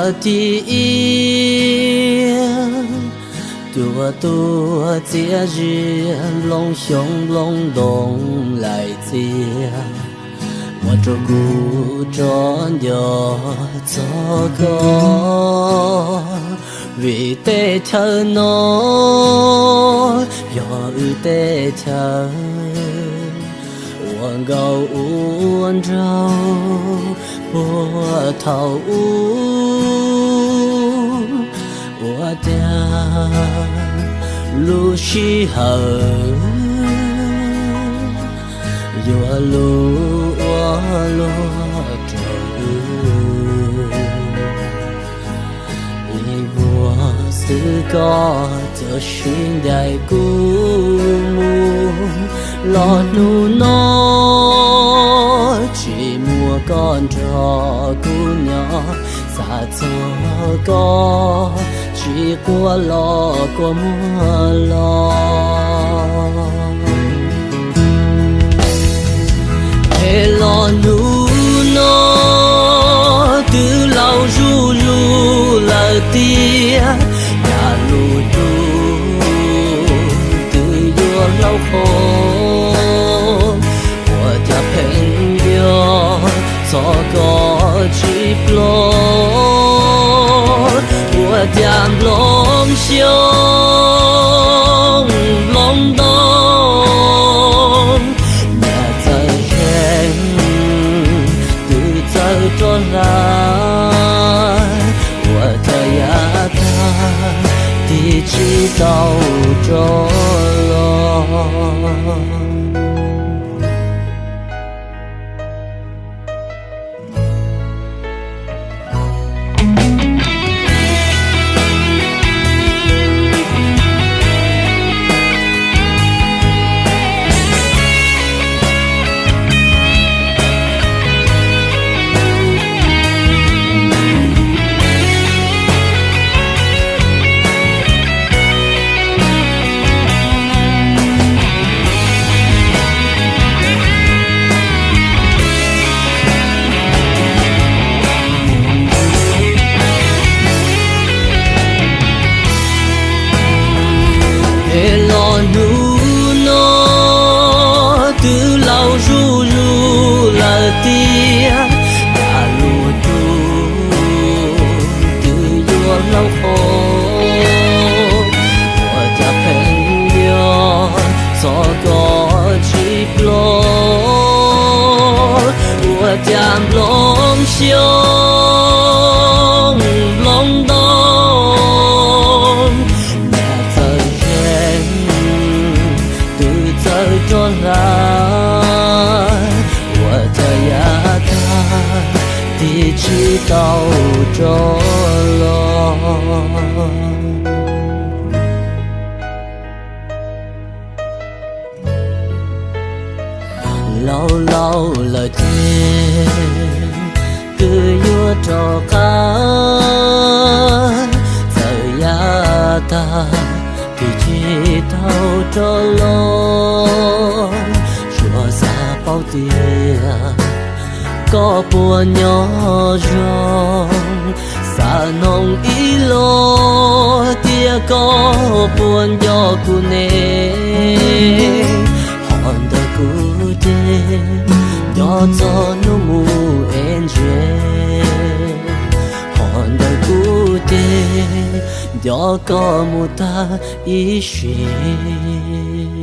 Thib ib, tuaj tuaj txias zias nplooj xyoob nplooj ntoo laim txias, muab rau kuv tso nco txog koj, vim teb chaws no yog wb teb chaws uas nkauj ua nraug puag thaum ub. Ua cas lub sij hawm yuav luv ua luaj rau wb. Ib vuag xwb koj txawm sib ncaim kuv mus los hnub no, tsis muaj koj nrog kuv nyob, xav txog koj tsis quaj los kua muag los. Es los hnub no twb laus zuj zus lawm tiag, cas lub ntuj twb yuav hlob qhov, ua cas pheej nco txog koj tsis ploj, ua cas nplooj xyoob nplooj ntoo nyias txawj zeeg, twb txawj rov hla, ua cas yav tag tig tsis tau rov los. Es los hnub no twb laus zuj zus lawm tiag, cas lub ntuj twb yuav hlob qhov, ua cas pheej nco txog koj tsis ploj, ua cas nplooj xyoob nplooj ntoo nyias txawj zeeg, twb txawj rov hla, ua cas yav tag tig tsis tau rov los. Laus laus lawm ces twb yuav rov qab, txawm yav tag tig tsis tau rov los, tsuas xav paub tias koj puas nyob zoo, xav noog ib los tias koj puas nco kuv ne? Hom ntawm kuv ces nco txog hnub mus es ntse, hom ntawm kuv ces nco koj mus tag ib sim.